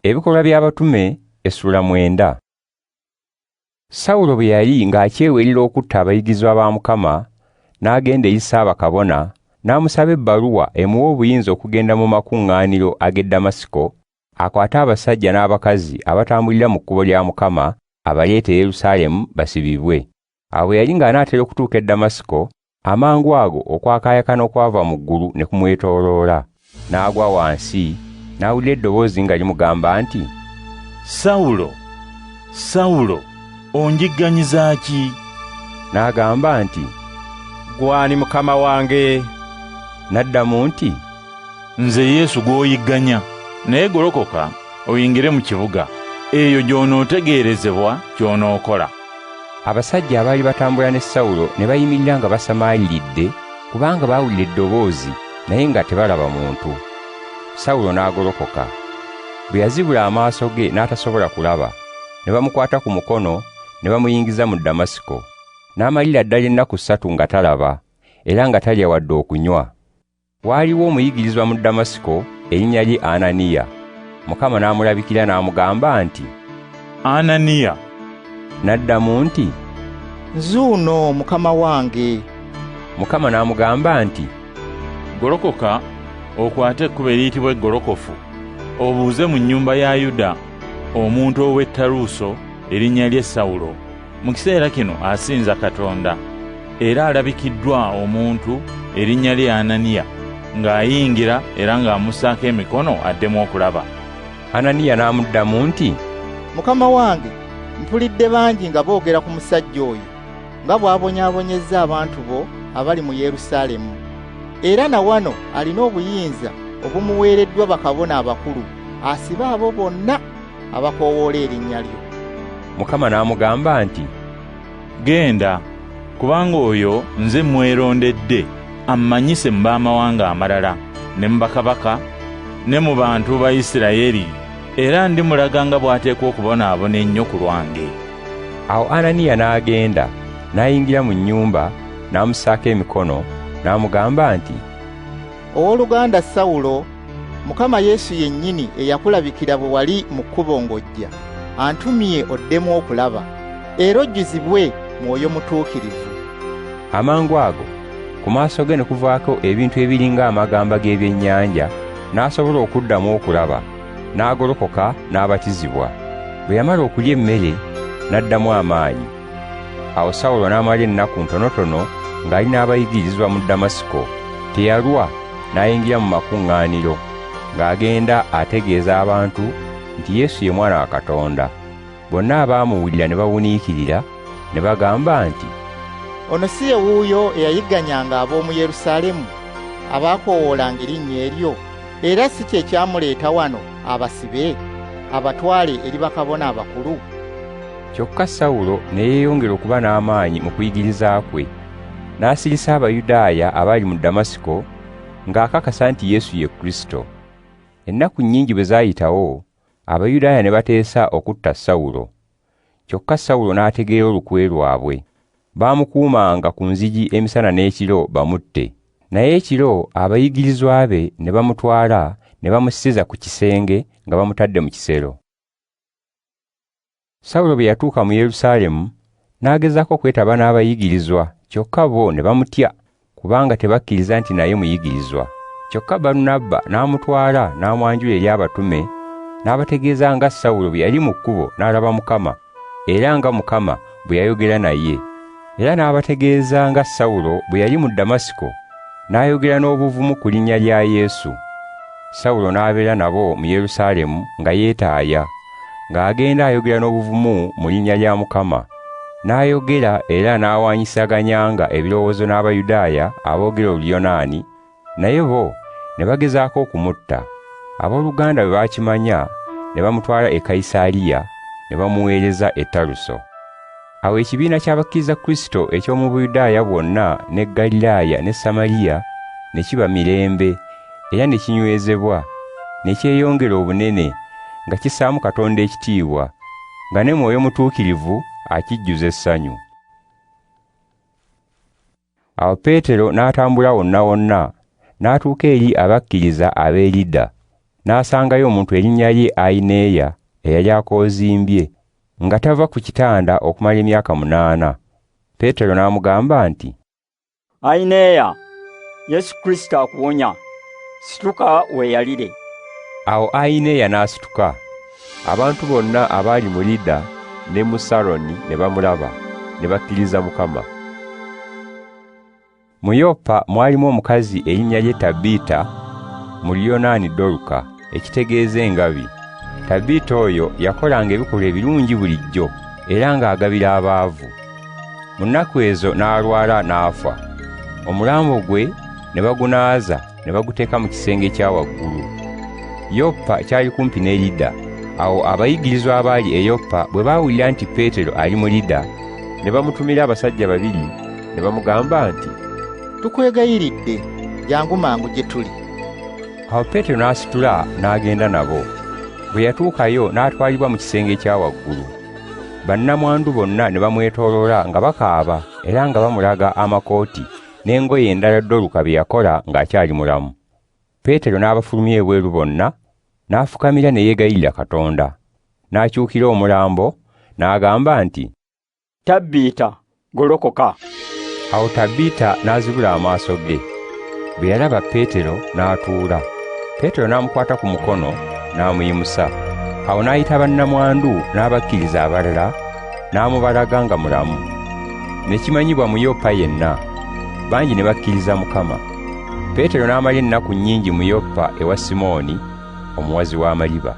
Ebikolwa by'Abatume essula 9. Sawulo bwe yali ng'akyewerera okutta abayigirizwa ba Mukama, n'agenda eri Ssaabakabona, n'amusaba ebbaluwa emuwa obuyinza okugenda mu makuŋŋaaniro ag'e Damasiko, akwate abasajja n'abakazi abatambulira mu kkubo lya Mukama, abaleete e Yerusaalemu basibibwe. Awo bwe yali ng'anaatera okutuuka e Damasiko, amangu ago okwakaayakana okwava mu ggulu ne kumwetooloola. N'agwa wansi, n'awulira eddoboozi nga limugamba nti, "Sawulo, Sawulo, onjigganyiza ki?" N'agamba nti, "Ggwe ani Mukama wange?" N'addamu nti, "Nze Yesu gw'oyigganya, naye golokoka oyingire mu kibuga, eyo gy'onootegeerezebwa ky'onookola." Abasajja abaali batambula ne Sawulo ne bayimirira nga basamaaliridde, kubanga baawulira eddoboozi naye nga tebalaba muntu. Sawulo n'agolokoka. Bwe yazibula amaaso ge n'atasobola kulaba, ne bamukwata ku mukono ne bamuyingiza mu Damasiko. N'amalira ddala ennaku 3 nga talaba, era nga talya wadde okunywa. Waaliwo omuyigirizwa mu Damasiko erinnya lye Ananiya. Mukama n'amulabikira n'amugamba nti, "Ananiya." N'addamu nti, "Nzuuno Mukama wange." Mukama n'amugamba nti, "Golokoka okwate ekkubo eriyitibwa Eggolokofu, obuuze mu nnyumba ya Yuda omuntu ow'e Taluso erinnya lye Sawulo. Mu kiseera kino asinza Katonda, era alabikiddwa omuntu erinnya lye Ananiya ng'ayingira era ng'amussaako emikono addemu okulaba." Ananiya n'amuddamu nti, "Mukama wange, mpulidde bangi nga boogera ku musajja oyo, nga bw'abonyaabonyezza abantu bo abali mu Yerusaalemu. Era na wano alina obuyinza obumuweereddwa bakabona abakulu, asibe abo bonna abakoowoola erinnya lyo." Mukama n'amugamba nti, "Genda, kubanga oyo nze mwerondedde ammanyise mu b'amawanga amalala, ne mu bakabaka, ne mu bantu ba Isirayiri, era ndimulaga nga bw'ateekwa okubonaabona ennyo ku lwange." Awo Ananiya n'agenda, n'ayingira mu nnyumba, n'amussaako emikono, n'amugamba nti, "Owooluganda Sawulo, Mukama Yesu yennyini eyakulabikira bwe wali mu kkubo ng'ojja, antumye oddemu okulaba, era ojjuzibwe Mwoyo Mutuukirivu." Amangu ago ku maaso ge ne kuvaako ebintu ebiringa amagamba g'ebyennyanja, n'asobola okuddamu okulaba, n'agolokoka n'abatizibwa. Bwe yamala okulya emmere, n'addamu amaanyi. Awo Sawulo n'amala ennaku ntonotono ng'ali n'abayigirizwa mu Damasiko. Teyalwa n'ayingira mu makuŋŋaaniro, ng'agenda ategeeza abantu nti Yesu ye Mwana wa Katonda. Bonna abaamuwulira ne bawuniikirira, ne bagamba nti, "Ono si ye wuuyo eyayigganyanga ab'omu Yerusaalemu abaakoowoolanga erinnya eryo, era si kye kyamuleeta wano abasibe, abatwale eri bakabona abakulu?" Kyokka Sawulo ne yeeyongera okuba n'amaanyi mu kuyigiriza kwe, n'asirisa Abayudaaya abaali mu Damasiko ng'akakasa nti Yesu ye Kristo. Ennaku nnyingi bwe zaayitawo, Abayudaaya ne bateesa okutta Sawulo. Kyokka Sawulo n'ategeera olukwe lwabwe. Baamukuumanga ku nzigi emisana n'ekiro bamutte. Naye ekiro abayigirizwa be ne bamutwala ne bamusiza ku kisenge nga bamutadde mu kisero. Sawulo bwe yatuuka mu Yerusaalemu, n'agezaako okwetaba n'abayigirizwa, kyokka bo ne bamutya, kubanga tebakkiriza nti naye muyigirizwa. Kyokka Balunabba n'amutwala n'amwanjula eri abatume, n'abategeeza nga Sawulo bwe yali mu kkubo n'alaba Mukama, era nga Mukama bwe yayogera naye. Era n'abategeeza nga Sawulo bwe yali mu Damasiko, n'ayogera n'obuvumu ku linnya lya Yesu. Sawulo n'abeera nabo mu Yerusaalemu nga yeetaaya, ng'agenda ayogera n'obuvumu mu linnya lya Mukama. N'ayogera era n'awaanyisaganyanga ebirowoozo n'Abayudaaya aboogera Oluyonaani, naye bo ne bagezaako okumutta. Abooluganda bwe baakimanya, ne bamutwala e Kayisaaliya, ne bamuweereza e Taluso. Awo ekibiina ky'abakkiriza Kristo eky'omu Buyudaaya bwonna ne Ggaliraaya ne Samaliya ne kiba mirembe era ne kinywezebwa, ne kyeyongera obunene nga kissaamu Katonda ekitiibwa, nga ne Mwoyo Mutuukirivu akijjuza essanyu. Awo Peetero n'atambula wonna wonna, n'atuuka eri abakkiriza ab'e Lida. N'asangayo omuntu erinnya lye Ayineeya eyali akoozimbye, nga tava ku kitanda okumala emyaka 8. Peetero n'amugamba nti, Ayineeya, Yesu Kristo akuwonya, situka weeyalire. Awo Ayineeya n'asituka. Abantu bonna abaali mu Lida ne mu Saroni ne bamulaba, ne bakkiriza Mukama. Mu Yopa mwalimu omukazi erinnya lye Tabita, mu Luyonaani Doruka, ekitegeeza engabi. Tabita oyo yakolanga ebikolwa ebirungi bulijjo, era ng'agabira abaavu. Mu nnaku ezo n'alwala n'afa. Omulambo gwe ne bagunaaza ne baguteeka mu kisenge ekya waggulu. Yopa kyali kumpi ne Lida. Awo abayigirizwa abaali e Yopa bwe baawulira nti Peetero ali mu Lida, ne bamutumira abasajja babiri ne bamugamba nti, Tukwegayiridde, jangu mangu gye tuli. Awo Peetero n'asitula n'agenda nabo. Bwe yatuukayo n'atwalibwa mu kisenge ekya waggulu. Bannamwandu bonna ne bamwetooloola nga bakaaba era nga bamulaga amakooti n'engoye endala Doruka bye yakola ng'akyali mulamu. Peetero n'abafulumya ebweru bonna, n'afukamira ne yeegayirira Katonda. N'akyukira omulambo, n'agamba nti, Tabbiita, golokoka. Awo Tabbiita n'azibula amaaso ge. Bwe yalaba Peetero n'atuula. Peetero n'amukwata ku mukono n'amuyimusa. Awo n'ayita bannamwandu n'abakkiriza abalala n'amubalaga nga mulamu. Ne kimanyibwa mu Yopa yenna. Bangi ne bakkiriza Mukama. Peetero n'amala ennaku nnyingi mu Yopa ewa Simooni, omuwazi w'amaliba.